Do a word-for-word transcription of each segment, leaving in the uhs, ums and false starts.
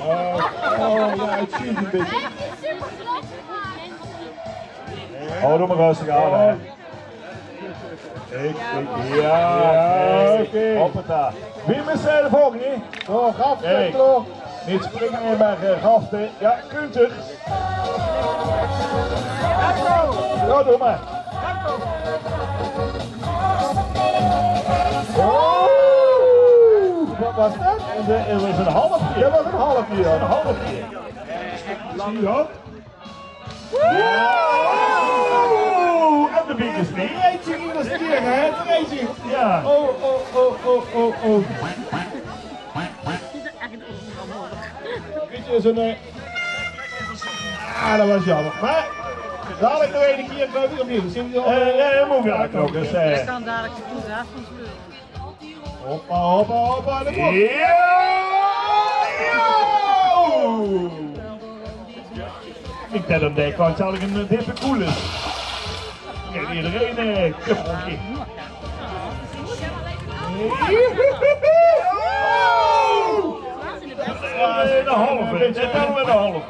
Oh, oh, ja, het schuurt een beetje. Oh, doe maar rustig aan, hè. Ik, ik, ja, oké. Hoppata. Wie is de volgende? Oh, gaaf, klaar. Niet springen, maar, eh, gaaf, hè. Ja, kunt er. Ja, doe maar. Oh, wat was dat? En de, het was een halfje. Dat was een halfje, ja. Een halfje. Zie je dat? Wow! En de biek is niet. Eentje hier, dat is hier, hè? Eentje. Ja. Oh, oh, oh, oh, oh, oh. Dit is een, eh, ah, dat was jammer. Maar dadelijk nog een keer, geloof ik, opnieuw. Zien we die al? Eh, ja, ja, moet ik ook eens, eh. Ik kan dadelijk de toedracht van spelen. Hoppa, hoppa, hoppa, de kop. Ja! Ja! Ik denk dat aan die kant zal ik een, eh, dikke koel is. Ja, iedereen, eh, kuppeltje. Eh, de halve. Dit tellen we de halve.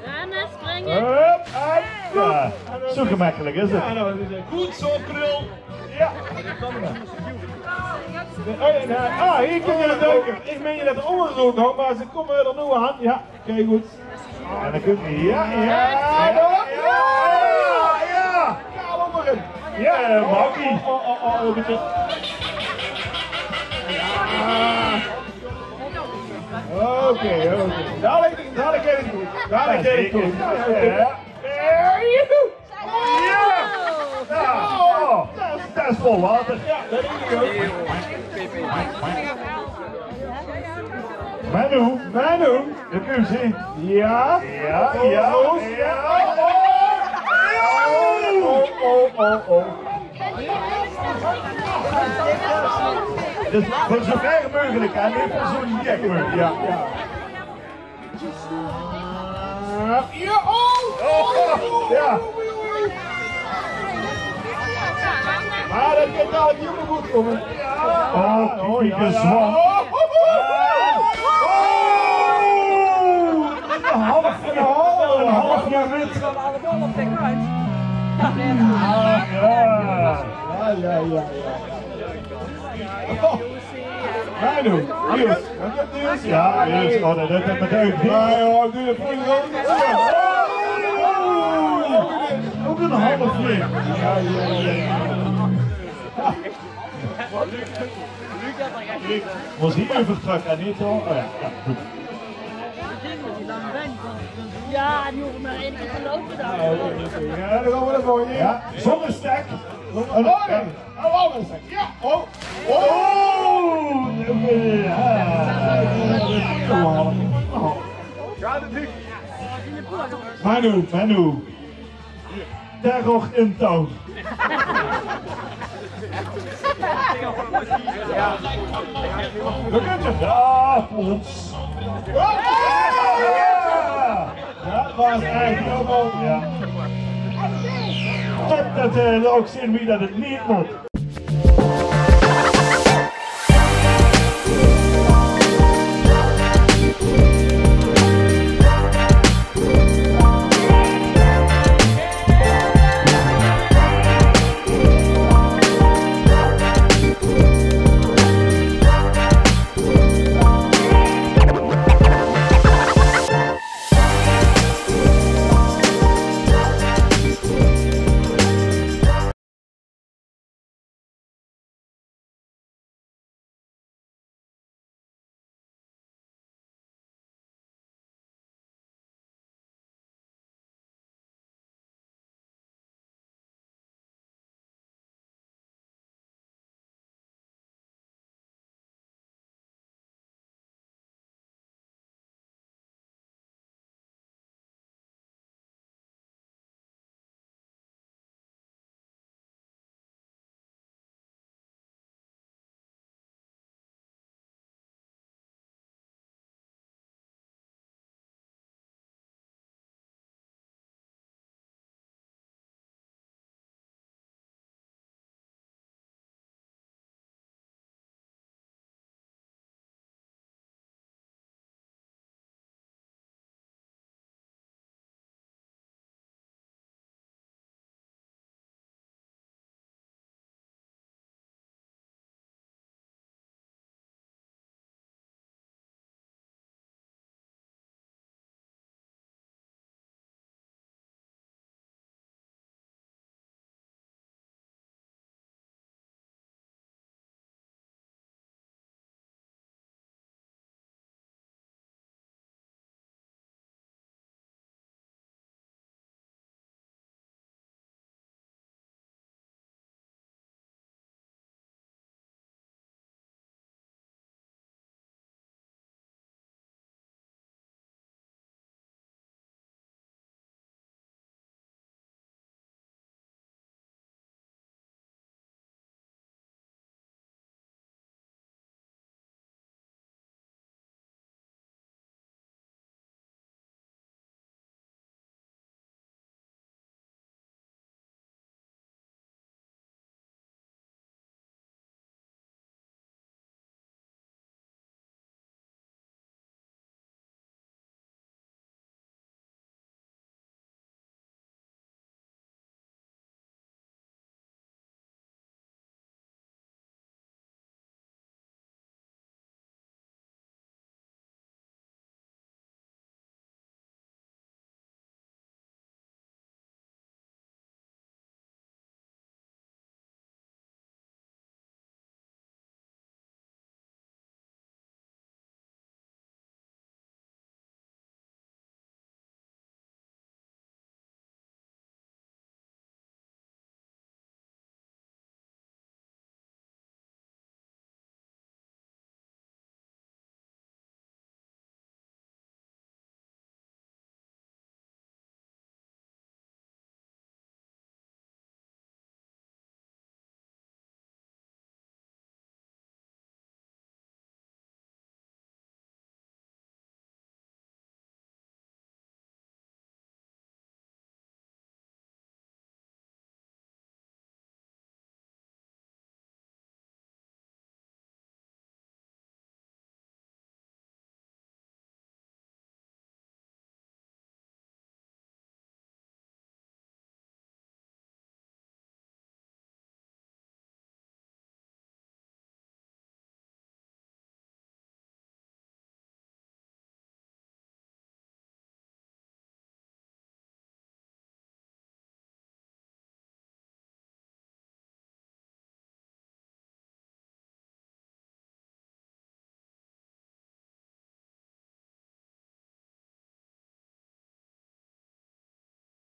Rennen, springen. Hup, en, ja. Zo gemakkelijk is het. Ja, dat is goed zo, Krul. Ja. Oh, ja, ja. Ah, hier kun je het duiken. Ik meen dat er onderzoek nog, maar ze komen er nu aan. Ja, kijk goed. En dan kun je, ja, ja, ja, ja, ja. Kaal onderin. Ja, Maggie. Oh, oh, oh, oh, een beetje. Ja. Oké, oké. Dadelijk, dadelijk even goed. Dadelijk even goed. Ja, zeker. Ja, ja. Ja, joehoe. Ja. Ja. Oh, dat is, dat is vol water. Ja, dat denk ik ook. Manu, Manu, de keuze. Ja. Ja, ja, ja. Oh, oh, oh, oh. Dus voor zover mogelijk, hè, niet voor zo'n gek mogelijk. Ja, ja. Ja, oh! Oh, ja. Maar dat kan dadelijk niet meer goed komen. Oh, kijk, ja, ja. Oh, oh, oh. Een half, een half, een half jaar wit. Ah, ja. Ja, ja, ja, ja. Oh. Manu, Niels. Ja, Niels. Oh, dat, dat, dat betekent niet. Ja, ja, doe je vriend ook. Oh, ook een halfje. Ja, ja, ja. Was hier even vertrekken, niet zo? Oh ja, ja, goed. Ja, die hoeven maar één keer te lopen dan. Ja, oké, oké. Ja, dan gaan we ervoor. Ja, zonder stek. Oh, nee. Oh, alles. Ja, oh. Oh! Manu, Manu. Terror in touw. We kunnen het. Ja, Pons. Ja, dat was echt heel mooi. Ja. Top dat, eh, we ook zien wie dat het niet moet.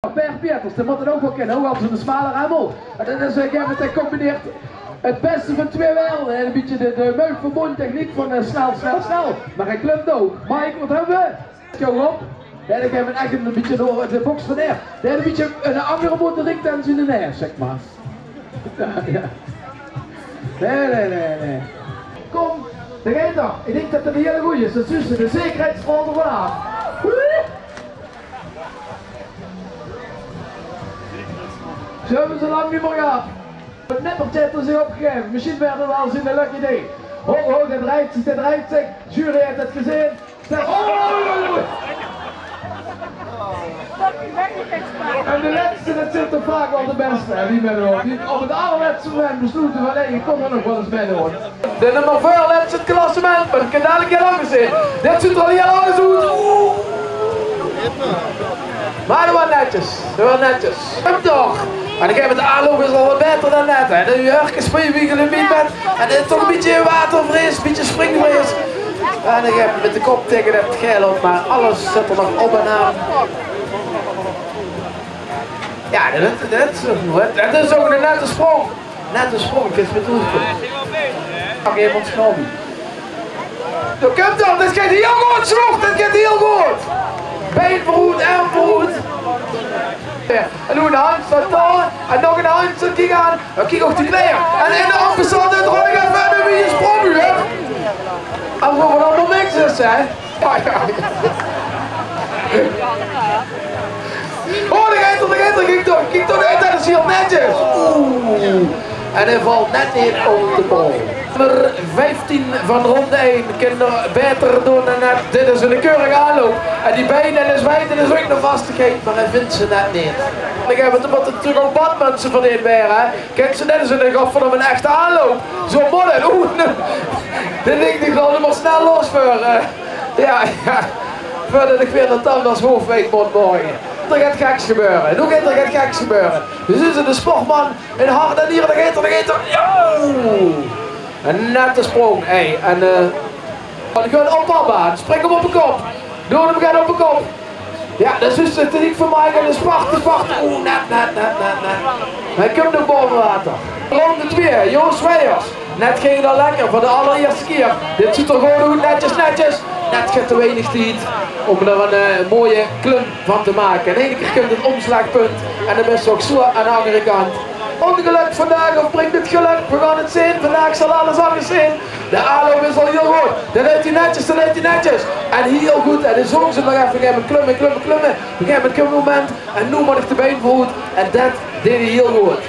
Per Pieters, dae mót 't ouch waal kinne, ouch al zoe'n smale remmel. En det is, eh, dae combineert 't bèste van twee werelde. En e bietje de, de Muilverbóndj techniek van, eh, snel, snel, snel. Mer hae klump ouch. Mike, waat höbbe v'r? Gauw op. Jao, dae geit mit ech e bietje door de boks van neer. Dae haet e bietje 'n anger motoriek dan ziene neef, zèk mer. Jao, jao. Nae, nae, nae, nae. Kóm, dao geit 'r. Ich dink det 't 'ne hiele gooje is. Det zuus se, de zekerheidsbal d'rvan aaf. Woe! Zo höbbe ze lang neet mier gehad. 't Nippertje haet zich opgegaeve. Mesjien waert 't waal ziene lucky day. Ho, ho, dae drejt zich, dae drejt zich. Jury haet 't gezeen. Zèk, oh, oh, oh, oh. En de lètste, det zeen toch vaak waal de bèste, hè, die mit 'm op. Die op 't allerlètste moment besloete van: "Hey, ich kóm d'r nog waal ins mit." De nummer veer, lètste klassement, mer det kin elk jaor angers zeen. Dit zuut d'r al hiel angers oet. Oeh. Mer det waas netjes. Det waas netjes. Kump toch. En ich höb 't, de aanloup is al waat baeter dan net, hè. De jurkes springe wie gelimmiemed. En 't is toch e bietje watervrees, e bietje springvrees. En ich höb mit de kop taenge det gael op, mer alles zit d'r nog op en aan. Jao, det, det, det is ouch 'ne nette sprong. Nette sprong, kins mit oet. Pak effe ós knobby. Dao kump 'r, dit geit hiel good, Sjoerd, dit geit hiel good. Bein veuroet, erm veuroet. En noe 'n handstand dao, en nog 'n handstand, kiek aan. Jao, kiek ouch die kneje. En in de amper zal dit rol effe 'n bietje sprong, hè. En veur waat allemaol niks is, hè. Jao, jao. Oh, dao geit 'r, dao geit 'r, kiek toch, kiek toch, det is hiel netjes. Oeh. En hae vèlt net neet op de bal. Nummer vieftien van ronde ein. Kin 't baeter doon dan net. Dit is 'ne keurige aanloup. En die bein, det is wied, det is ouch 'ne vastigheid, mer hae vindj ze net neet. Ich höb 't, d'r mótte natuurlik ouch badminse veur in waere, hè. Kins se, det is 'ne, godverdomme, 'n echte aanloup. Zo mót 't. Oeh, nae. Dit dink ich, ich zal 'm mer snel los veur, eh, jao, jao. Veurdet ich weer nao Tandarts Hoofdwijk mót morge. D'r geit geks gebeure. Noe geit d'r get geks gebeure. Dus is 't 'ne sportman in hart en niere, dao geit 'r, dao geit 'r. Jao! 'Ne nette sprong, hè. En, eh, gewoon op papa, spring 'm op de kop. Doon 'm gewoon op de kop. Jao, det is dus de techniek van Michael, de Sparta, Sparta. Oeh, net, net, net, net, net. Hae kump nog baove water. Ronde twee, Joost Weijers. Net ging 't al lekker veur de allerierste kier. Dit zuut 'r good oet, netjes, netjes. Net get te weinig tied óm d'r 'n, eh, mooie klum van te make. In eine kier kump 't ómslagpunt en dan bis se ouch zo aan de anger kantj. Óngelök vandaag of bringk 't gelök? Veer gaon 't zeen. Vandaag zal alles angers zeen. De aanloup is al hiel good. Det deit 'r netjes, det deit 'r netjes. En hiel good. En dan zóng ze nog effe: "Veer gaon klumme, klumme, klumme." Op e gegaeve moment kump 't moment. En noe mót ich de bein veuroet. En det deej 'r hiel good.